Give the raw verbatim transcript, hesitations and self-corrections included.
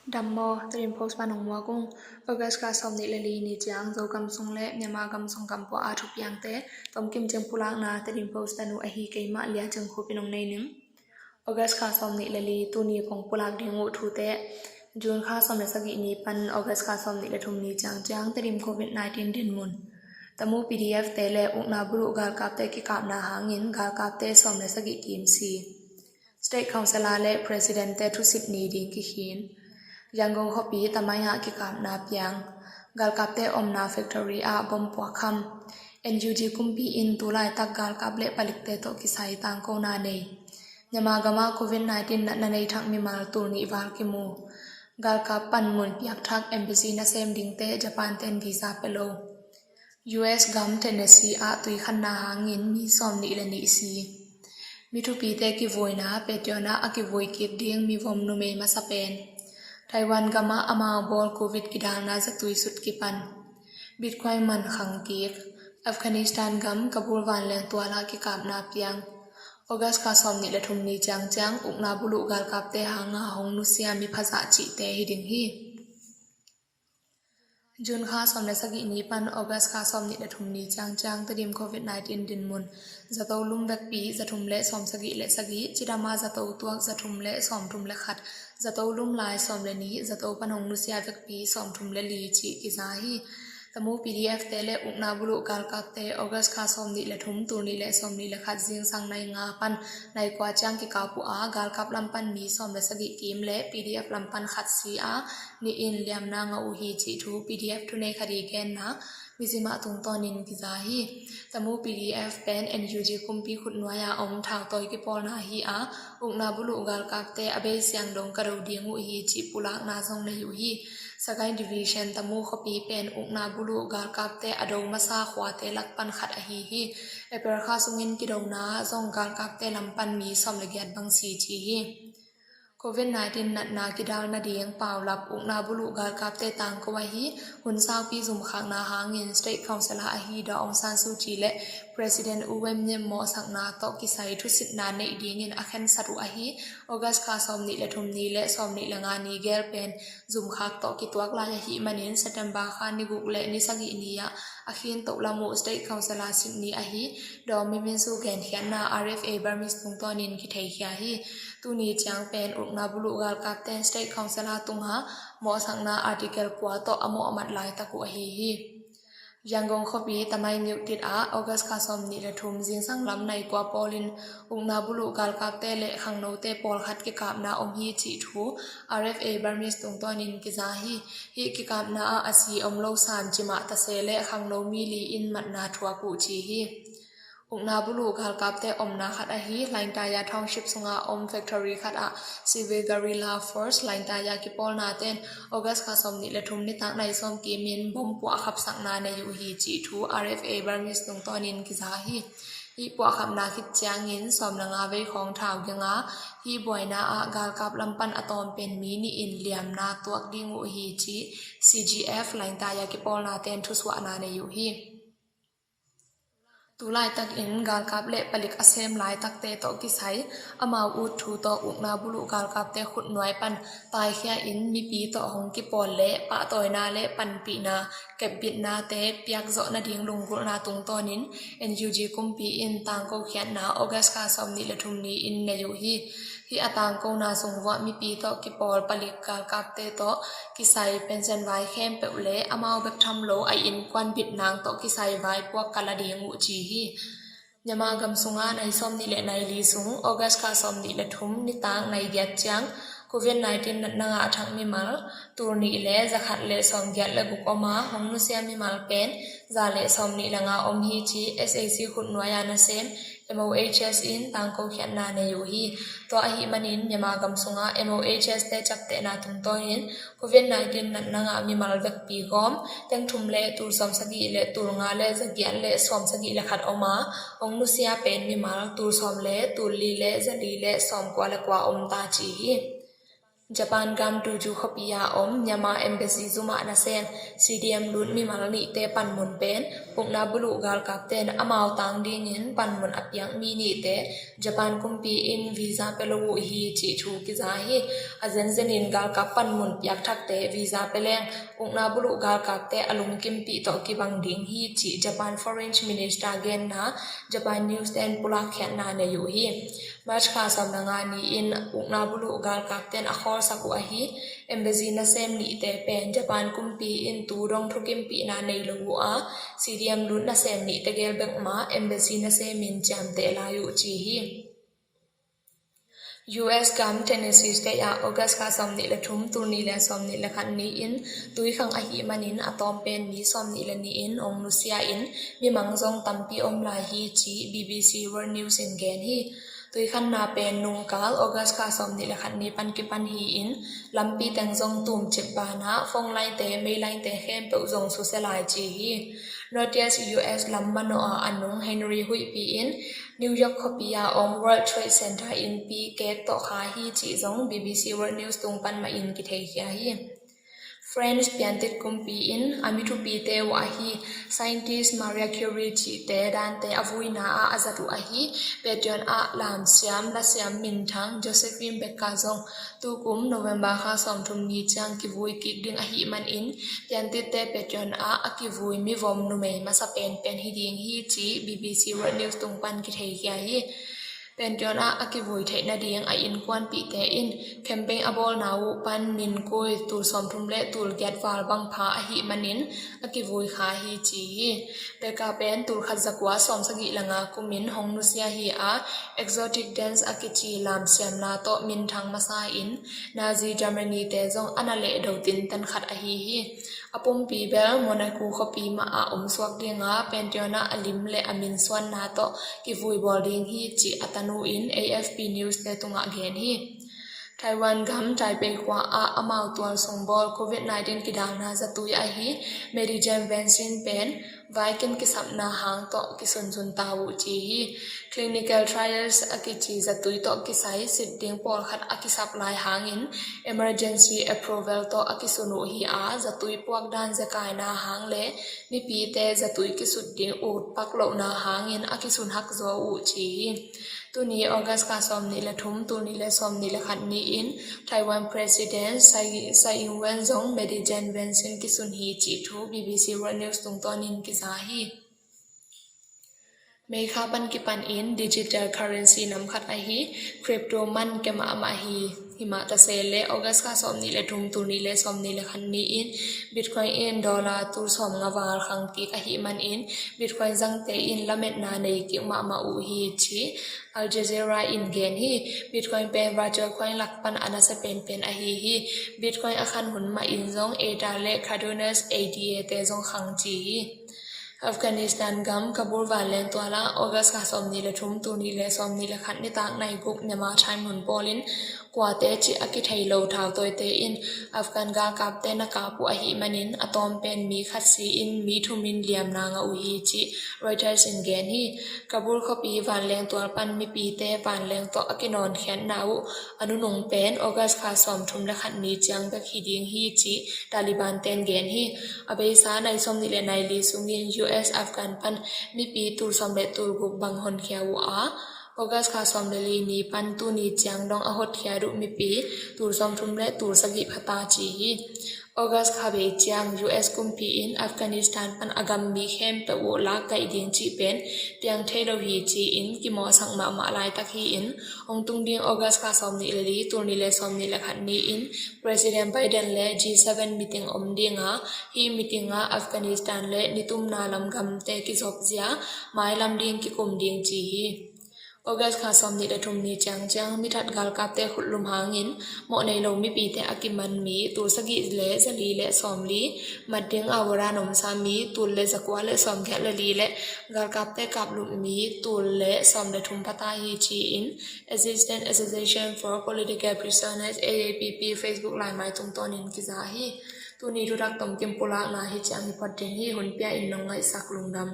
Dammaw, Tedim Post pan hong muak ung. August kha sawm nih le li ni ciang Zogam sung le Myanmar gam sung gam pua a thupiangte tomkim ciang pulakna Tedim Post tanu ahi keimah Lia Ciang Khup in hong nei ning. August kha sawm nih le li tuni kong pulak ding uh thute. June kha sawm le sagih ni pan August kha sawm nih le thum ni ciang ciang Tedim covid nineteen dinmun. Tamu P D F te le ukna buluh galkapte kikapna hangin galkapte sawm le sagih kim si. State Councillor le President te thusit ni ding kikhin. Yangon khuapi tamai ah kikapna piang. Galkapte omna factory ah bom puak kham. N U G kumpi in tulaitak galkap le palikte tawh kisai tangkona nei. Myanmar gam ah covid nineteen natna nei thak mimal tul nih val kimu. Galkap panmun piakthak embassy nasem dingte Japan ten visa pia lo. U S gam Tennessee ah tuikhanna hangin mi sawm nih le nih si. Mi thupite kivuina Patreon ah a kivui kik ding mivom numei masa pen. Taiwan gam ah amau bawl covid kidalna zatui sut kipan. Bitcoin man khang kik. Afghanistan gam Kabul vanleng tual ah kikapna piang. August kha sawm nih le thum ni ciang ciang ukna buluh galkapte hanga hong nusia mi phazah cihte hi ding hi. June kha sawm le sagih ni pan August kha sawm nih le thum ni ciang ciang Tedim covid nineteen dinmun. Zato lum vekpi zathum le sawm sagih le sagih, cidam ah zato tuak zathum le sawm thum le khat, zato lum lai sawm le nih, zato pan hong nusia vekpi sawm thum le li cih kiza hi. Tamu P D F te le ukna buluh galkapte August kha sawm nih le thum tul nih le sawm nih le khat zingsang nai nga pan nai kua ciang kikap uh a galkap lam pan mi sawm le sagih kim le P D F lam pan khat si a nih in liamna ngah uh hi cih thu P D F thunei khadi genna mizimah tungtawnin kiza hi. Tamu P D F pen N U G kumpi khutnuai a om thautawi kipawlna hi a ukna buluh galkapte a bei siang dong ka do ding uh hi cih pulakna zong nei uh hi. Sagaing Division Tamu khuapi pen ukna buluh galkapte a do masa khuate lak pan khat ahi hi. April kha sungin kidona zong galkapte lam pan mi sawm le giat bang si ci hi. Covid nineteen natna kidal nading paulap ukna buluh galkapte tangko ahi hun saupi zumkhakna hangin State Councillor ahi Daw Aung San Suu Kyi le President U Win Myint mawhsakna tawh kisai thusitna neih dingin a khensat uh ahi August kha sawm nih le thum ni le sawm nih le nga ni gel pen zumkhak tawh kituak lai ahih manin September kha ni guk le ni sagih ni ah a khin toh lam uh State Councillor sit ni ahi Daw Min Myint Soo genkhiatna R F A Burmese tungtawnin kitheikhia hi. Tuni ciang pen ukna buluh galkapte State Councillor tunga mawhsakna article kua tawh a mawh a mat laitak uh ahi hi. Yangon khuapi Tamai Myo Tit ah August kha sawm nih le thum zingsang lam nai kua pawlin ukna buluh galkapte le khangnote pawlkhat kikapna om hi cih thu R F A Burmese tungtawnin kiza hi. Hih kikapna ah a si om lo san cimah tase le khangno mi li in matna thuak uh ci hi. Ukna buluh galkapte omna khat ahi Laintaya Township sunga om factory khat ah Civil Guerrilla Force Laintaya kipawlna ten August kha sawm nih le thum nitak nai sawm kimin bom puah khapsakna nei uh hi cih thu R F A Burmese tungtawnin kiza hi. Hih puahkhapna khit ciangin sawm le nga vei khawng thau genga hih buaina ah galkap lam pan a tawm pen mi nih in liamna tuak ding uh hi cih C G F Laintaya kipawlna ten thusuahna nei uh hi. Tulaitakin galkap le palik a sem laitakte tawh kisai amau ut thu tawh ukna buluh galkapte khutnuai pan taikhia in mipi tawh hong kipawl le pahtawina le panpihna kepbitnate piakzawh nading lunggulhna tungtawnin N U G kumpi in tangko khiatna August kha sawm nih le thum ni in nei uh hi. Hih a tangkona sung vuah mipi tawh kipawl palik galkapte tawh kisai pension vai khempeuh le amau bek tham lo a innkuan bitnang tawh kisai vai puak ka la ding uh ci hi. Myanmar gam sunga nai sawm nih le nai li sung August kha sawm nih le thum nitak nai giat ciang covid nineteen natna ngah thak mimal tul nih le zakhat le sawm giat le guk om a hong nusia mimal pen za le sawm nih le nga om hi ci S A C khutnuai a nasem M O H S in tangko khiatna nei uh hi. Tua ahih manin Myanmar gam sunga M O H S te captehna tungtawnin covid nineteen natna ngah mimal vekpi gawm teng thum le tul sawm sagih le tul nga le za giat le sawm sagih le khat om a hong nusia pen mimal tul sawm le tul li le za li le sawm kua le kua om ta ci hi. Japan gam Tuju khuapi a om Myanmar Embassy zumah nasem C D M lut mimal nihte panmun pen ukna buluh galkapten amau tang dingin panmun a piak mi nihte Japan kumpi in visa pia lo uh hi cih thu kiza hi. A zenzenin galkap panmun piak thakte visa pia leng ukna buluh galkapte a lungkimpih tawh kibang ding hi cih Japan Foreign Minister genna Japan News ten pulakkhiatna nei uh hi. March kha sawm le nga ni-in ukna buluh galkapten a khawlsak uh ahi Embassy nasem nihte pen Japan kumpi in tu dong thukimpihna nei lo uh a, C D M lut nasem nihte gel bek mah Embassy nasemin ciamteh lai uh ci hi. U S gam Tennessee State ah August kha sawm nih le thum, tul nih le sawm nih le khat ni-in tuikhang ahih manin a tawm pen mi sawm nih le nih in hong nusia in mimang zong tampi om lai hi ci B B C World News in gen hi. Tuikhanna pen nungkal August kha sawm nih le khat ni pan kipan hi-in lampi teng zong tumcip banah phone line-te, mei line-te khempeuh zong susia lai ci hi. Northeast U S lam manawh a a nung Henry huihpi in New York khuapi a om World Trade Center innpi kek tawh kha hi cih zong B B C World News tung pan mah in kitheikhia hi. France piantit kumpi in a mi thupite uh ahi scientist Maria Curie cihte dante a vuina ah a zat uh ahi Pantheon ah lamsiam lasiam minthang Josephine Baker zong tukum November kha sawmthum ni ciang kivui kik ding ahih manin piantitte Pantheon ah a kivui mivom numei masa penpen hi ding hi ci B B C World News tung pan kitheikhia hi. Pantheon ah a kivui theih nading a innkuanpihte in campaign a bawlna uh pan ninkui tul sawmthum le tul giat val bang pha ahih manin a kivui kha hi ci hi. Baker pen tul khat za kua sawm sagih le nga kumin hong nusia hi a, exotic dance a kici lamsiamna tawh minthang masa in Nazi Germany-te zong a na lehdo tinten khat ahi hi. A pumpi bel Monaco khuapi mah a omsuak ding a, Pantheon ah a lim le a minsuanna tawh kivui bawl ding hi cih a tanu in A F P News-te tungah gen hi. Taiwan gam Taipei khua ah amau tualsung bawl covid nineteen kidalna zatui ahi Medigen Vaccine pen vaikin kisapna hang tawh kisunsun ta uh ci hi. Clinical trials a kici zatui tawh kisai sit ding pawlkhat a kisap lai hangin emergency approval tawh a kisun uh hi a, zatui puakdan zekaina hang le mipite zatui kisut ding ut pak lohna hangin a kisun hakzaw uh ci hi. Tuni August kha sawm nih le thum, tul nih le sawm nih le khat ni-in Taiwan President Tsai, Tsai Ing-wen zong Medigen Vaccine kisun hi cih thu B B C World News tungtawnin kiza hi. Mei kha pan kipan in digital currency nam khat ahi crypto man kia mahmah hi. Himah tase le August kha sawm nih le thum, tul nih le sawm nih le khat ni-in Bitcoin in dollar tul sawm nga val khang kik ahih manin Bitcoin zangte in lametna nei kik mahmah uh hi ci Al Jazeera in gen hi. Bitcoin pen virtual coin lak pan a nasia penpen ahi hi. Bitcoin a khan hun mah in zong Ether le Cardano A D A te zong khang ci hi. Afghanistan gam Kabul vanleng tuala August kha sawm nih le thum, tul nih le sawm nih le khat nitak nai guk Myanmar time hun pawlin kuate cih a kithei lo thautawite in Afghan galkapte na kap uh ahih manin a tawm pen mi khat si in mi thum in liamna ngah uh hi cih Reuters in gen hi. Kabul khuapi vanleng tual pan mipite vanleng tawh a kinawnkhiatna uh a nunung pen August kha sawmthum le khat ni ciang bek hi ding hi cih Taliban ten gen hi. A beisa nai sawm nih le nai li sungin U S Afghan pan mipi tul sawm le tul guk bang honkhia uh a, August kha sawm le li ni pan tuni ciang dong a hotkhiat uh mipi tul sawmthum le tul sagih phata ci hi. August kha bei ciang U S kumpi in Afghanistan pan a gam mi khempeuh uh lak kaih ding cih pen piang thei lo hi ci-in kimawhsak mahmah laitak hi-in hong tung ding August kha sawm nih le li, tul nih le sawm nih le khat ni-in President Biden le G seven meeting om ding a, hih meeting ah Afghanistan le nitumna lam gamte kizopzia mailam ding kikum ding ci hi. August kha sawm nih le thum ni ciangciang mithat galkapte khutlum hangin mawh nei lo mipite a kiman mi tul sagih le zali le sawmli, mat ding a warrant omsa mi tul le zakua le sawmgiat le li le galkapte kaplup mi tul le sawm le thum phata hi ci-in Assistance Association for Political Prisoners, A A P P, Facebook laimai tungtawnin kiza hi. Tuni thutak tomkim pulakna hi ciang hi phot ding hi. Hun pia in nong ngaihsak lungdam.